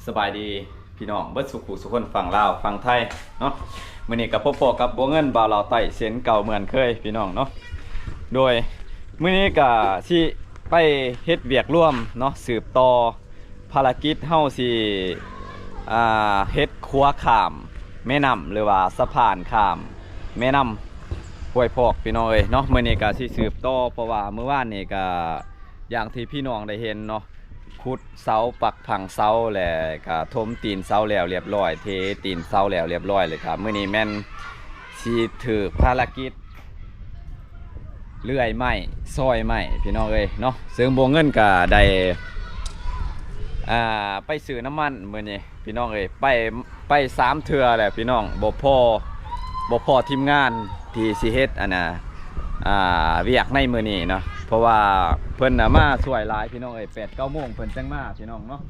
ສະບາຍດີພີ່ນ້ອງເບິດສູ່ຜູ້ສູ່ຄົນ ຝັ່ງລາວຝັ່ງໄທເນາະ. ມື້ນີ້ກໍພົບພໍ້ກັບບົວເງິນ ບ່າວລາວໃຕ້ ເຊັ່ນເກົ່າເໝືອນເຄີຍພີ່ນ້ອງເນາະ. ໂດຍມື້ນີ້ກໍຊິໄປເຮັດວຽກລວມເນາະ ສືບຕໍ່ພາລະກິດເຮົາຊິ ອ່າ ເຮັດຂົວຂ້າມແມ່ນ້ຳ ຫຼືວ່າສະພານຂ້າມແມ່ນ້ຳຫ້ວຍພອກ ພີ່ນ້ອງເອີຍເນາະ. ມື້ນີ້ກໍຊິສືບຕໍ່ ເພາະວ່າມື້ວານນີ້ກໍ ຢ່າງທີ່ພີ່ນ້ອງໄດ້ເຫັນເນາະ ຂຸດເສົາ ປັກຜັງເສົາ ແລະກະຖົມຕີນເສົາແລ້ວລຽບລ້ອຍ ເທຕີນເສົາແລ້ວລຽບລ້ອຍ ແລ້ວກະມື້ນີ້ແມ່ນຊິຖືກພາລະກິດເລື່ອຍໄມ້ ຊອຍໄມ້ ພີ່ນ້ອງເອີຍເນາະ. ເຊິ່ງບົວເງິນກະໄດ້ ອ່າ ໄປຊື້ນ້ຳມັນມື້ນີ້ ພີ່ນ້ອງເອີຍ ໄປ ໄປສາມເທື່ອແລ້ວພີ່ນ້ອງ ບໍ່ພໍ ບໍ່ພໍທີມງານທີ່ຊິເຮັດ ອັນນ່າ ອ່າ ວຽກໃນມື້ນີ້ເນາະ ເພາະວ່າເພິ່ນນະມາຊ່ວຍຫຼາຍພີ່ນ້ອງເອີຍ. ແປດເກົ້າໂມງເພິ່ນຈັ່ງມາພີ່ນ້ອງເນາະ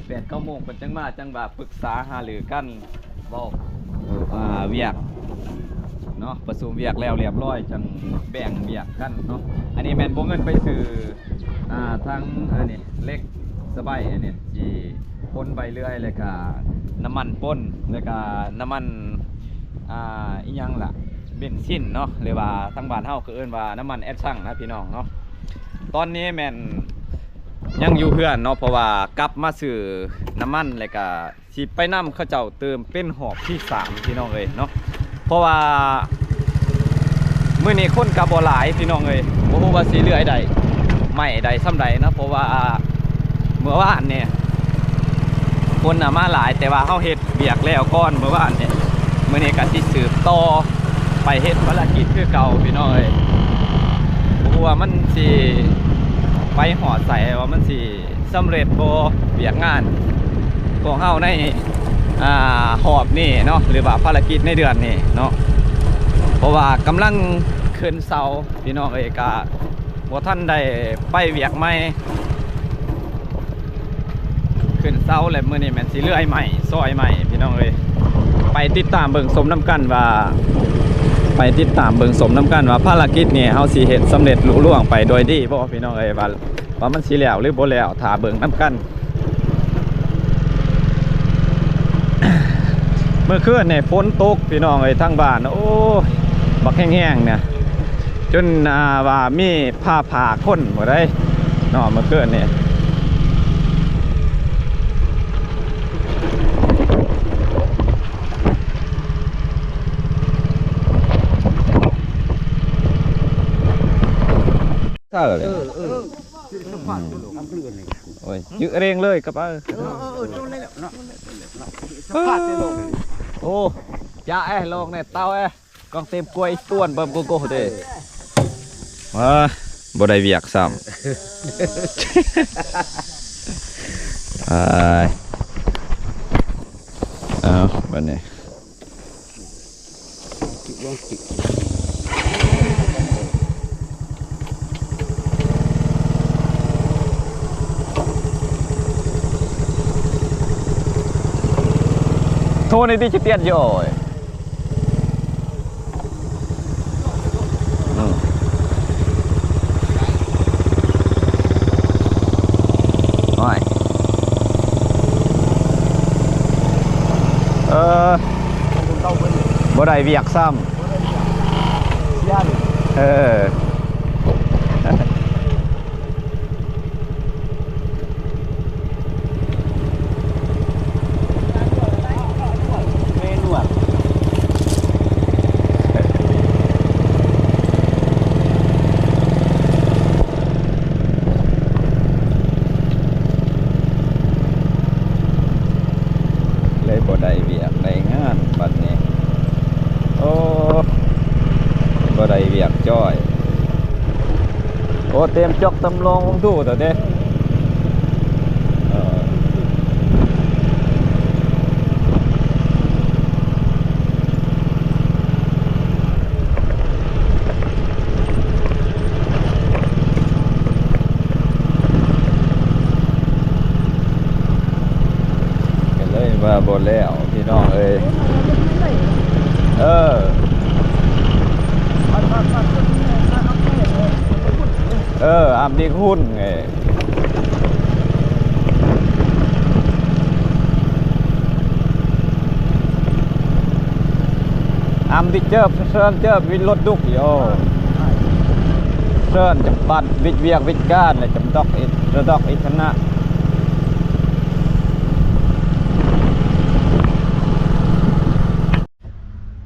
ແປດເກົ້າໂມງເພິ່ນຈັ່ງມາ ຈັ່ງວ່າປຶກສາຫາລືກັນ ເວົ້າ ອ່າ ວຽກເນາະ ປະຊຸມວຽກແລ້ວລຽບລ້ອຍ ຈັ່ງແບ່ງວຽກກັນເນາະ. ອັນນີ້ແມ່ນບົວເງິນໄປຊື້ ອ່າ ທັງອັນນີ້ເຫຼັກສະໄບ ອັນນີ້ທີ່ປົນໃບເລື່ອຍ ແລ້ວກະນ້ຳມັນປົນ ແລ້ວກະນ້ຳມັນ ອ່າ ອີ່ຫຍັງລະ ເບັນຊິນເນາະ ຫຼືວ່າທາງບ້ານເຮົາກໍເອີ້ນວ່ານ້ຳມັນແອັດຊັງນະພີ່ນ້ອງເນາະ. ຕອນນີ້ແມ່ນຍັງຢູ່ເຮືອນເນາະ ເພາະວ່າກັບມາຊື້ນ້ຳມັນ ແລ້ວກະ ຊິໄປນຳເຂົາເຈົ້າເຕີມເປັນຮອບທີສາມ ພີ່ນ້ອງເອີຍເນາະ. ເພາະວ່າມື້ນີ້ຄົນກໍບໍ່ຫຼາຍ ພີ່ນ້ອງເອີຍ ບໍ່ຮູ້ວ່າຊິເລື່ອຍໄດ້ໄມ້ໄດ້ສ່ຳໃດເນາະ ເພາະວ່າເມື່ອວານນີ້ຄົນນະມາຫຼາຍ ແຕ່ວ່າເຮົາເຮັດວຽກແລ້ວກ່ອນເມື່ອວານນີ້. ມື້ນີ້ກໍຊິສືບຕໍ່ໄປເຮັດພາລະກິດຄືເກົ່າ ພີ່ນ້ອງເອີຍ. ບໍ່ຮູ້ວ່າມັນຊິໄປຮອດໃສ ວ່າມັນຊິ ສຳເລັດບໍ່ວຽກງານຂອງເຮົາໃນ ອ່າ ຮອບນີ້ເນາະ ຫຼືວ່າພາລະກິດໃນເດືອນນີ້ເນາະ. ເພາະວ່າກຳລັງຂຶ້ນເສົາ ພີ່ນ້ອງເອີຍ ກະບໍ່ທັນໄດ້ໄປວຽກໃໝ່ ຂຶ້ນເສົາ ແລະມື້ນີ້ແມ່ນຊິເລື່ອຍໄມ້ ຊອຍໄມ້ ພີ່ນ້ອງເອີຍ. ໄປຕິດຕາມເບິ່ງຊົມນຳກັນວ່າ ໄປຕິດຕາມເບິ່ງຊົມນຳກັນວ່າ ພາລະກິດນີ້ເຮົາຊິເຮັດສຳເລັດລຸລ່ວງໄປໂດຍດີບໍ່ ພີ່ນ້ອງເອີຍ ວ່າ ວ່າມັນຊິແລ້ວຫຼືບໍ່ແລ້ວ ຖ້າເບິ່ງນຳກັນ. ເມື່ອຄືນນີ້ຝົນຕົກ ພີ່ນ້ອງເອີຍ ທາງບ້ານ ໂອ້ຍ ບັກແຮງໆນະ ຈົນ ອ່າ ວ່າມີຟ້າຜ່າຄົນບໍ່ໄດ້ເນາະ ເມື່ອຄືນນີ້. ເອີ ເອີ ເອີ ສະພາບເປັນໂລກ ໂອ້ຍ ຈື່ເອງເລີຍກະເປົາ ເອີ ເອີ ເອີ ໂຕນີ້ແຫຼະເນາະ ສະພາບເປັນໂລກ ໂອ້ ຈາແອ ລອງແນ່ ເຕົາແອ ກອງເຕັມກວຍ ຕວນເບິ່ມໂກໂກເດ ເອີ ບໍ່ໄດ້ວຽກຊ້ຳ ເອົາ ບັດນີ້. ໂທໃນດິຈິຕຽນຢູ່ ອືມ ໂອ້ຍ ເອີ ບໍ່ໄດ້ວຽກຊ້ຳ ເອີ. ເລີຍບໍ່ໄດ້ວຽກໄດ້ງານບັດນີ້ ໂອ້ ບໍ່ໄດ້ວຽກຈ້ອຍ. ໂອ້ ເຕັມຈອກຕຳລອງວງດູດເດ້ ເອີ ກໍເລີຍວ່າບໍ່ແລ້ວ ພີ່ນ້ອງເອີຍ ເອີ ເອີ ອຳດີຄຸນເອີຍ. ອຳດິເຈີບເຊີນເຈີບວິນລົດດຸກຢູ່ເຊີນຈຳບັດວິດວຽກວິດການແລະຈຳດອກອິດລະດອກອິດທະນະ.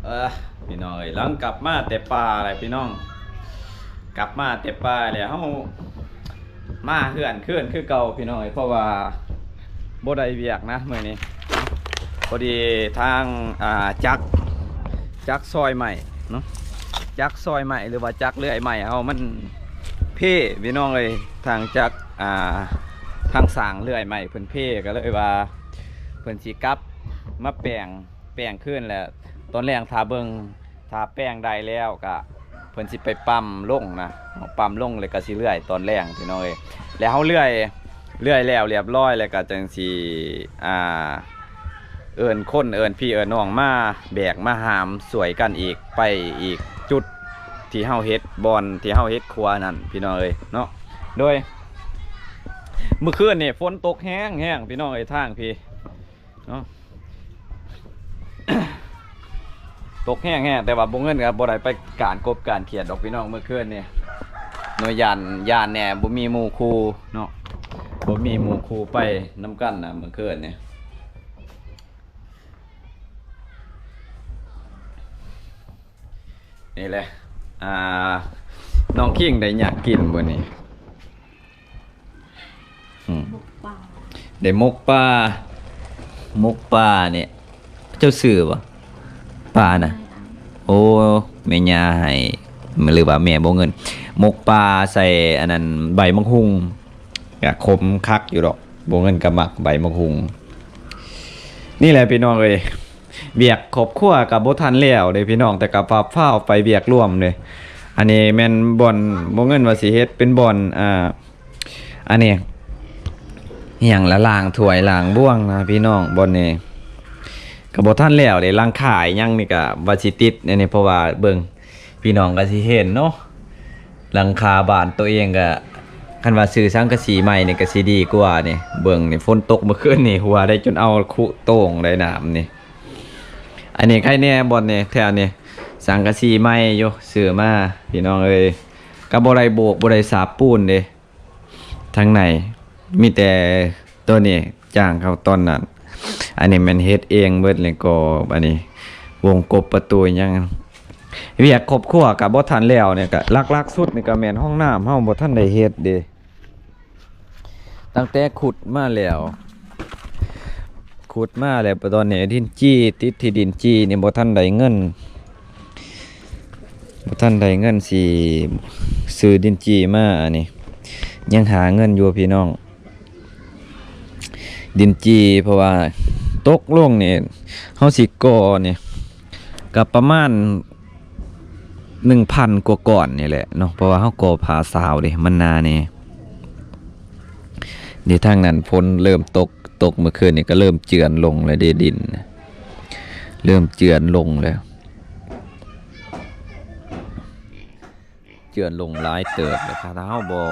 ເອີ ພີ່ນ້ອງເອີຍ ຫຼັງກັບມາແຕ່ປ່າແຫຼະພີ່ນ້ອງ ກັບມາແຕ່ປ່າແລ້ວ ເຮົາມາເຮືອນຄືນຄືເກົ່າພີ່ນ້ອງເອີຍ ເພາະວ່າບໍ່ໄດ້ວຽກນະມື້ນີ້. ພໍດີທາງ ອ່າ ຈັກ ຈັກຊອຍໄມ້ເນາະ ຈັກຊອຍໄມ້ ຫຼືວ່າຈັກເລື່ອຍໄມ້ເຮົາມັນເພພີ່ນ້ອງເອີຍ ທາງຈັກ ອ່າ ທາງຊ່າງເລື່ອຍໄມ້ເພິ່ນເພ ກໍເລີຍວ່າເພິ່ນຊິກັບມາແປງ ແປງຄືນແຫຼະ ຕອນແລງຖ້າເບິ່ງ ຖ້າແປງໄດ້ແລ້ວກະເພິ່ນຊິໄປປ້ຳລົງນະ ປ້ຳລົງແລ້ວກະຊິເລື່ອຍຕອນແລງພີ່ນ້ອງເອີຍ. ແລ້ວເຮົາເລື່ອຍ ເລື່ອຍແລ້ວລຽບຮ້ອຍແລ້ວກະຈັ່ງຊິ ອ່າ ເອີ້ນຄົນເອີ້ນພີ່ເອີ້ນນ້ອງມາແບກມາຫາມຊ່ວຍກັນອີກ ໄປອີກຈຸດທີ່ເຮົາເຮັດ ບ່ອນທີ່ເຮົາເຮັດຄົວນັ້ນພີ່ນ້ອງເອີຍເນາະ. ໂດຍມື້ຄືນນີ້ຝົນຕົກແຮງໆ ພີ່ນ້ອງເອີຍ ທາງພີ້ເນາະ. ຕົກແຮງໆ ແຕ່ວ່າບໍ່ເງິນກໍບໍ່ໄດ້ໄປການກົບການຂຽດດອກພີ່ນ້ອງ ມື້ຄືນນີ້ເນາະ ຢ້ານ ຢ້ານແດ່ ບໍ່ມີໝູ່ຄູ່ເນາະ ບໍ່ມີໝູ່ຄູ່ໄປນຳກັນນະ ມື້ຄືນນີ້. ນີ້ແຫຼະ ອ່າ ນ້ອງຄິງໄດ້ຫຍັງກິນມື້ນີ້? ອືມ ໝົກປາ ໄດ້ໝົກປາ ໝົກປານີ້ ເຈົ້າຊື້ບໍ່? ປານະ ໂອ້ ແມ່ຍ່າໃຫ້ ຫຼືວ່າແມ່ບໍ່ເງິນ ໝົກປາໃສ່ອັນນັ້ນ ໃບໝາກຫຸ່ງ ກະຂົມຄັກຢູ່ດອກ ບໍ່ເງິນກະມັກໃບໝາກຫຸ່ງ. ນີ້ແຫຼະພີ່ນ້ອງເອີຍ ວຽກຄອບຄົວກະບໍ່ທັນແລ້ວເດ້ພີ່ນ້ອງ ແຕ່ກະຟ້າວໆໄປວຽກລວມເດ້. ອັນນີ້ແມ່ນບ່ອນ ບໍ່ເງິນວ່າຊິເຮັດເປັນບ່ອນ ອ່າ ອັນນີ້ ອີ່ຫຍັງລະ ລ້າງຖ້ວຍລ້າງບ່ວງນະພີ່ນ້ອງ ບ່ອນນີ້ກະບໍ່ທັນແລ້ວເດ້. ຫຼັງຄາອີ່ຫຍັງນີ້ກະວ່າຊິຕິດອັນນີ້ ເພາະວ່າເບິ່ງ ພີ່ນ້ອງກໍຊິເຫັນເນາະ ຫຼັງຄາບ້ານໂຕເອງກໍ ຄັນວ່າຊື້ສັງກະສີໃໝ່ນີ້ກໍຊິດີກວ່ານີ້. ເບິ່ງນີ້ ຝົນຕົກມື້ຄືນນີ້ ຫົວໄດ້ຈົນເອົາຄຸໂຕ່ງໄດ້ນ້ຳນີ້. ອັນນີ້ໃຄແດ່ ບ່ອນນີ້ ແຖວນີ້ ສັງກະສີໃໝ່ຢູ່ ຊື້ມາ ພີ່ນ້ອງເອີຍ ກໍບໍ່ໄດ້ໂບກ ບໍ່ໄດ້ສາບປູນເດ້. ທາງໃນມີແຕ່ໂຕນີ້ຈ້າງເຂົາຕອນນັ້ນ. ອັນນີ້ແມ່ນເຮັດເອງເບິດເລີຍກໍ ອັນນີ້ວົງກົບປະຕູຫຍັງ. ວຽກຄອບຄົວກໍບໍ່ທັນແລ້ວນີ້ ກໍຫຼັກໆສຸດນີ້ກໍແມ່ນຫ້ອງນ້ຳເຮົາບໍ່ທັນໄດ້ເຮັດເດ້. ຕັ້ງແຕ່ຂຸດມາແລ້ວ ຂຸດມາແລ້ວ ຕອນນີ້ດິນຈີ່ ຕິດທີ່ດິນຈີ່ນີ້ບໍ່ທັນໄດ້ເງິນ ບໍ່ທັນໄດ້ເງິນຊິຊື້ດິນຈີ່ມາ. ອັນນີ້ຍັງຫາເງິນຢູ່ພີ່ນ້ອງ ດິນຈີ່ ເພາະວ່າຕົກລົງນີ້ ເຮົາຊິກໍ່ນີ້ກໍປະມານໜຶ່ງພັນກວ່າກ້ອນນີ້ແຫຼະເນາະ ເພາະວ່າເຮົາກໍ່ຜາຊາວເດ້ ມັນໜາແດ່. ນີ້ທາງນັ້ນຝົນເລີ່ມຕົກ ຕົກເມື່ອຄືນນີ້ກໍເລີ່ມເຈື່ອນລົງແລ້ວເດ້ ດິນເລີ່ມເຈື່ອນລົງແລ້ວ ເຈື່ອນລົງຫຼາຍເຕີບແລ້ວ. ຖ້າເຮົາບໍ່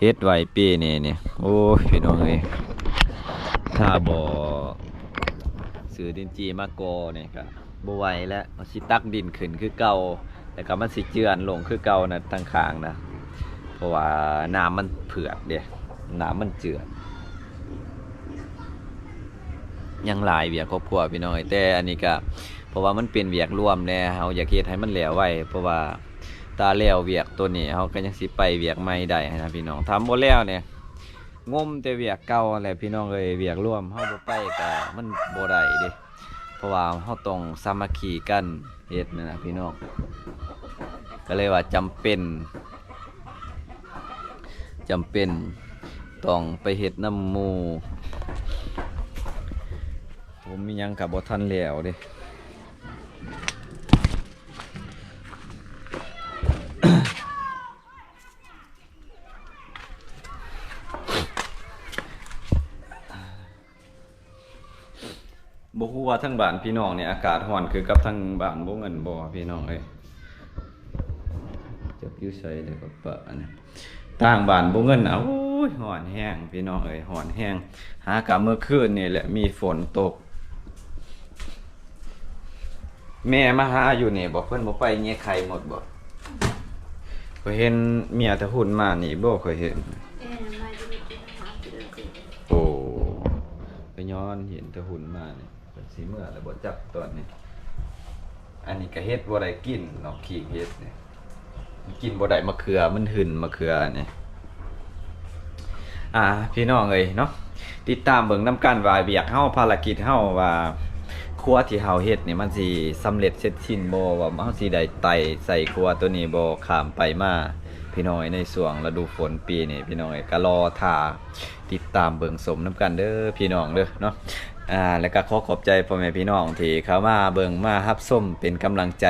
ເຮັດໄວປີນີ້ນີ້ ໂອ້ຍ ພີ່ນ້ອງເອີຍ ຖ້າບໍ່ຊື້ດິນຈີ່ມາກໍ່ນີ້ກໍ ບໍ່ໄຫວແລ້ວ ມັນຊິຕັກດິນຂຶ້ນຄືເກົ່າ ແລ້ວກໍມັນຊິເຈື່ອນລົງຄືເກົ່ານະ ທາງຂ້າງນະ ເພາະວ່ານ້ຳມັນເຜືອກເດ້ ນ້ຳມັນເຈື່ອນ. ຍັງຫຼາຍວຽກຄອບຄົວພີ່ນ້ອງເອີຍ ແຕ່ອັນນີ້ກໍ ເພາະວ່າມັນເປັນວຽກລວມແດ່ ເຮົາຢາກເຮັດໃຫ້ມັນແລ້ວໄວ ເພາະວ່າຖ້າແລ້ວວຽກໂຕນີ້ ເຮົາກໍຍັງຊິໄປວຽກໃໝ່ໄດ້ນະພີ່ນ້ອງ. ຖ້າບໍ່ແລ້ວນີ້ ງົມແຕ່ວຽກເກົ່າຫັ້ນແຫຼະພີ່ນ້ອງເອີຍ ວຽກລວມເຮົາບໍ່ໄປກໍມັນບໍ່ໄດ້ເດ້ ເພາະວ່າເຮົາຕ້ອງສາມັກຄີກັນເຮັດນັ້ນນະພີ່ນ້ອງ ກໍເລີຍວ່າຈຳເປັນ ຈຳເປັນຕ້ອງໄປເຮັດນຳໝູ່. ຜົມມີຫຍັງກໍບໍ່ທັນແລ້ວເດ້. ບໍ່ຮູ້ວ່າທາງບ້ານພີ່ນ້ອງນີ້ອາກາດຮ້ອນຄືກັບທາງບ້ານບໍ່ເງິນບໍ່ພີ່ນ້ອງເອີຍ. ຈັກຢູ່ໃສແລ້ວກໍປະອັນນັ້ນ ທາງບ້ານບໍ່ເງິນນະ ໂອ້ຍ ຮ້ອນແຮງພີ່ນ້ອງເອີຍ ຮ້ອນແຮງ. ຫາກະເມື່ອຄືນນີ້ແຫຼະມີຝົນຕົກ ແມ່ມາຫາຢູ່ນີ້ບໍ່? ເພິ່ນບໍ່ໄປແຍກໄຂ່ໝົດບໍ່? ຂ້ອຍເຫັນເມຍຕາຫຸ່ນມານີ້ບໍ່? ຂ້ອຍເຫັນ. ເອີ ມາຢູ່ນີ້ ໄປຫາເພິ່ນ. ໂອ້ ໄປຍ້ອນເຫັນຕາຫຸ່ນມານີ້. ເພິ່ນຊິເມືອແລ້ວບໍ່ຈັກຕອນນີ້. ອັນນີ້ກໍເຮັດບໍ່ໄດ້ກິນເນາະ ຂີງເຫັດນີ້ ມັນກິນບໍ່ໄດ້ໝາກເຂືອ ມັນຫຶ່ນໝາກເຂືອນີ້. ອ່າ ພີ່ນ້ອງເອີຍເນາະ ຕິດຕາມເບິ່ງນຳກັນວ່າວຽກເຮົາ ພາລະກິດເຮົາວ່າຄົວທີ່ເຮົາເຮັດນີ້ ມັນຊິສຳເລັດເສັດສິ້ນບໍ່ ວ່າເຮົາຊິໄດ້ໄຕ່ໃສ່ຄົວໂຕນີ້ບໍ່ ຂ້າມໄປມາ ພີ່ນ້ອງເອີຍ. ໃນຊ່ວງລະດູຝົນປີນີ້ ພີ່ນ້ອງເອີຍ ກໍລໍຖ້າ ຕິດຕາມເບິ່ງຊົມນຳກັນເດີພີ່ນ້ອງເດີເນາະ. ອ່າ ແລ້ວກໍຂໍຂອບໃຈພໍ່ແມ່ພີ່ນ້ອງທີ່ເຂົ້າມາເບິ່ງມາຮັບຊົມເປັນກຳລັງໃຈ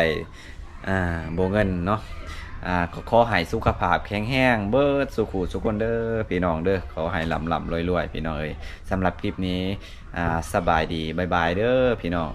ອ່າ ບໍ່ເງິນເນາະ. ອ່າ ກໍຂໍໃຫ້ສຸຂະພາບແຂງແຮງເບິດສູ່ຄູ່ສູ່ຄົນເດີພີ່ນ້ອງເດີ ຂໍໃຫ້ລ່ຳໆລວຍໆ ພີ່ນ້ອງເອີຍ. ສຳລັບຄລິບນີ້ ອ່າ ສະບາຍດີ ບາຍບາຍເດີພີ່ນ້ອງ.